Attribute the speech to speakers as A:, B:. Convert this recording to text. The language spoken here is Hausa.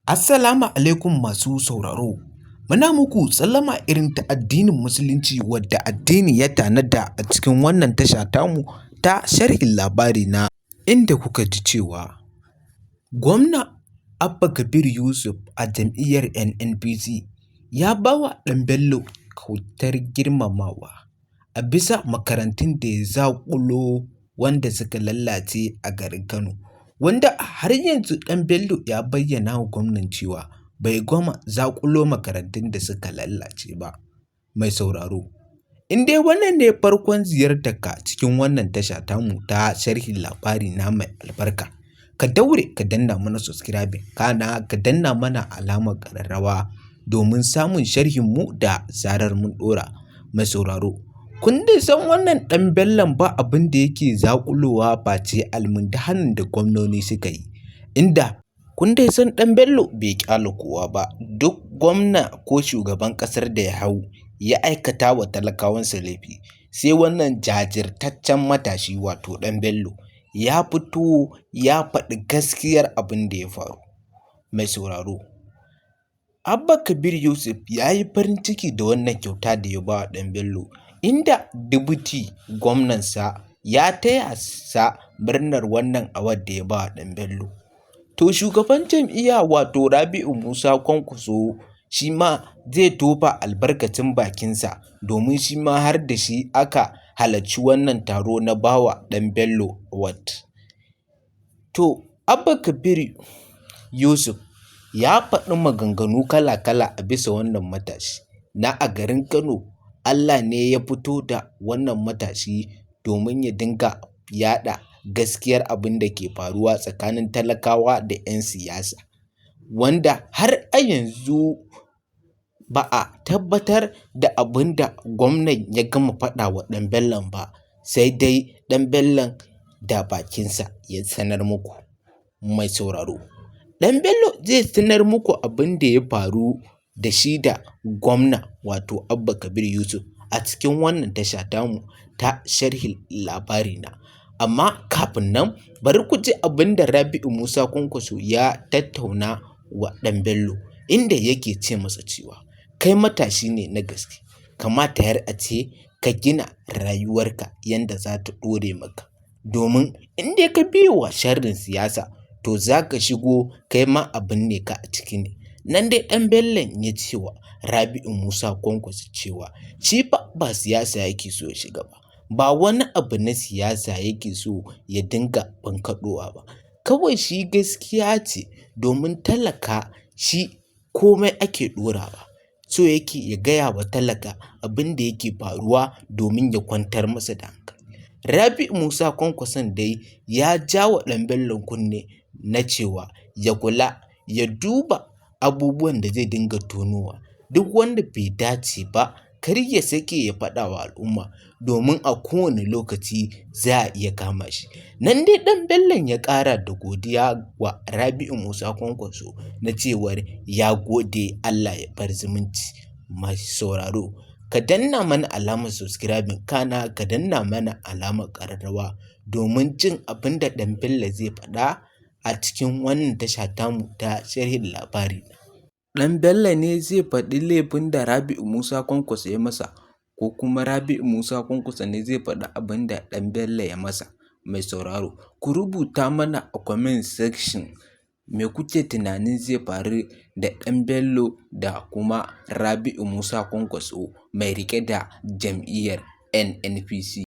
A: Assalamu alaikum masu sauraro. Muna muku sallama irin ta addinin Musulunci wadda addini ya tanada a cikin wannan tasha tamu ta sharhin labari na, inda kuka ji cewa Gwamna Abba Kabir Yusuf a jam'iyyar NNPC ya ba wa Ɗan Bello kyautar girmamawa a bisa makarantun da ya zaƙulo wanda suka lalace a garin Kano. Wanda har yanzu Ɗan Bello ya bayyana wa gwamnan cewa bai gama zaƙulo makarantun da suka lalace ba. Mai sauraro, in dai wannan ne farkon ziyartarka cikin wannan tasha tamu ta sharhin labari na mai albarka, ka daure ka danna mana subscribing, kana ka danna mana alamar ƙararrawa domin samun sharhinmu da zarar mun ɗora. Mai sauraro, kun dai san wannan Ɗan Bellon ba abin da yake zaƙulowa face almundahanar da gwamnoni suka yi, inda kun dai san Ɗan Bello bai ƙyale kowa ba, duk gwamna ko shugaban ƙasar da ya hau ya aikata wa talakawansa laifi, sai wannan jajirtaccen matashi wato Ɗan Bello ya fito ya faɗi gaskiyar abin da ya faru. Mai sauraro, Abba Kabir Yusuf ya yi farin ciki da wannan kyauta da ya ba wa Ɗan Bello, inda dibiti gwamnansa ya taya sa murnar wannan award da ya ba wa Ɗan Bello. To shugaban jam'iyya wato Rabi'u Musa Kwankwaso shi ma zai tofa albarkacin bakinsa, domin shi ma har da shi aka halarci wannan taro na bawa Ɗan Bello award. To Abba Kabir Yusuf ya faɗi maganganu kala-kala a bisa wannan matashi na a garin Kano. Allah ne ya fito da wannan matashi domin ya dinga yaɗa gaskiyar abin da ke faruwa tsakanin talakawa da 'yan siyasa, wanda har a yanzu ba a tabbatar da abin da gwamnan ya gama faɗa wa Ɗan Bellon ba, sai dai Ɗan Bellon da bakinsa ya sanar muku. Mai sauraro, Ɗan Bello zai sanar muku abin da ya faru da shi da gwamna wato Abba Kabir Yusuf a cikin wannan tasha tamu ta sharhin labari na. Amma kafin nan bari ku ji abin da Rabi'u Musa Kwankwaso ya tattauna wa Ɗan Bello, inda yake ce masa cewa kai matashi ne na gaske, kamata yar a ce ka gina rayuwarka yanda za ta ɗore maka, domin in dai ka biye wa sharrin siyasa to za ka shigo kai ma a binne ka a ciki ne. Nan dai Ɗan Bellon ya ce wa Rabi'u Musa Kwankwaso cewa shi fa ba siyasa yake so ya shiga ba, ba wani abu na siyasa yake so ya dinga bankaɗowa ba, kawai shi gaskiya ce, domin talaka shi komai ake ɗorawa, so yake ya gaya wa talaka abin da yake faruwa domin ya kwantar masa da hankali. Rabi'u Musa Kwankwason dai ya ja wa Ɗan Bellon kunne na cewa ya kula, ya duba abubuwan da zai dinga tonowa, duk wanda bai dace ba kar ya sake ya faɗa wa al'umma, domin a kowane lokaci za a iya kama shi. Nan dai Ɗan Bellon ya ƙara da godiya wa Rabi'u Musa Kwankwaso na cewar ya gode, Allah ya bar zumunci. Masu sauraro, ka danna mana alamar subscribing, kana ka danna mana alamar ƙararrawa domin jin abin da Ɗan Bello zai faɗa a cikin wannan tasha tamu ta sharhin labari. Ɗan Bello ne zai faɗi laifin da Rabi'u Musa Kwankwaso ya masa, ko kuma Rabi'u Musa Kwankwaso ne zai faɗi abin da Ɗan Bello ya masa? Mai sauraro, ku rubuta mana a comment section me kuke tunanin zai faru da Ɗan Bello da kuma Rabi'u Musa Kwankwaso mai riƙe da jam'iyyar NNPC.